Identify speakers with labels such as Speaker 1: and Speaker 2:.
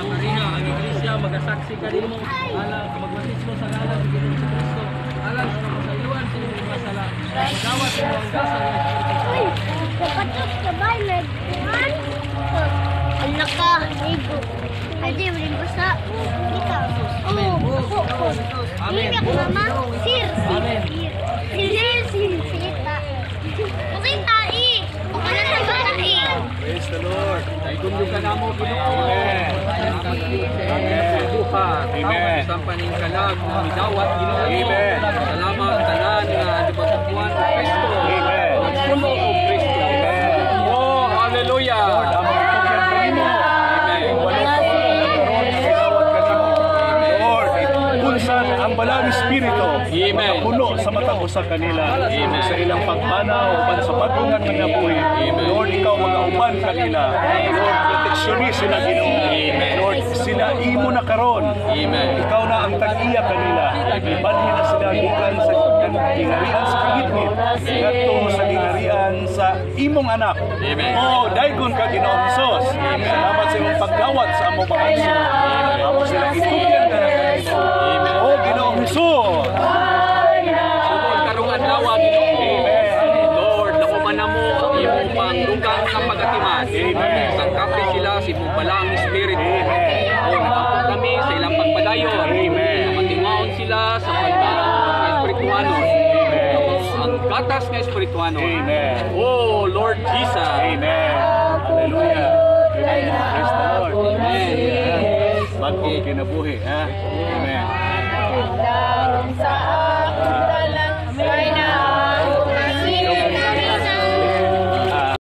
Speaker 1: Maria, ang Iglesia magasaksi kanimo alang magbautismo sa ngalan sa Ginoong Kristo alang sa kapasayloan sa inyong mga sala. Dawat mo ang gasa ng Espiritu Santo.
Speaker 2: Uy, sapatos ka ba? Nagkuhan? Ang naka, ligo. Pwede mo rin basa. Ikaw. Oo, ako, ako.
Speaker 1: Amen.
Speaker 2: Hindi ako, mama. Sir, sir,
Speaker 1: Amen.
Speaker 2: Sir. Sir, sir, sir, sir, ta. Okay, tai. Okay na sa tai.
Speaker 3: Praise the Lord.
Speaker 1: Daygon ka namo, Ginoo.
Speaker 3: Amen.
Speaker 1: Salamat sa imong buhat.
Speaker 3: Amen.
Speaker 1: Bisan pa ning kalag nga midawat, Ginoo.
Speaker 3: Amen.
Speaker 1: Salamat tanan nga gibatubuan og Kristo.
Speaker 3: Amen.
Speaker 1: Nagpuno og Kristo.
Speaker 3: Amen.
Speaker 1: Oh, hallelujah.
Speaker 3: Lord, among itugyan kanimo.
Speaker 1: Amen.
Speaker 3: Walay karon gidawat kanimo. Lord, unsan ang Balaang Espiritu
Speaker 1: Amen.
Speaker 3: makapuno sa matag usa kanila
Speaker 1: Amen.
Speaker 3: sa ilang pagpanaw uban sa bag-o nga kinabuhi.
Speaker 1: Amen.
Speaker 3: Lord, ikaw magauban kanila. Lord, proteksyon sila, Ginoo.
Speaker 1: Amen.
Speaker 3: Lord, sila imo na karon.
Speaker 1: Amen.
Speaker 3: Ikaw na ang tag-iya kanila. Ibalhin na sila gikan sa gingarian sa kangitngit ngadto sa gingarian sa imong anak.
Speaker 1: Amen.
Speaker 3: Oh, daygon ka, Ginoong Hesus. Salamat sa imong pagdawat sa among mga igsoon. Amo sila itugyan ka na kanimo. Oh, Ginoong Hesus.
Speaker 1: Sugod karong adlaw, Ginoo.
Speaker 3: Amen.
Speaker 1: Lord, lakuman namo ang imong pangdugang nga pagatiman.
Speaker 3: Amen.
Speaker 1: Sangkapi sila sa imong Balaang Espiritu.
Speaker 3: Amen.
Speaker 1: Oh, nagampo kami sa ilang pagpadayon.
Speaker 3: Amen.
Speaker 1: Matingaon sila sa pagkaon nga espirituanon.
Speaker 3: Amen.
Speaker 1: Ang gatas nga espirituanon.
Speaker 3: Amen.
Speaker 1: Oh, Lord Jesus.
Speaker 3: Amen. Hallelujah. Praise the Lord.
Speaker 1: Amen.
Speaker 3: Bagong kinabuhi, ha?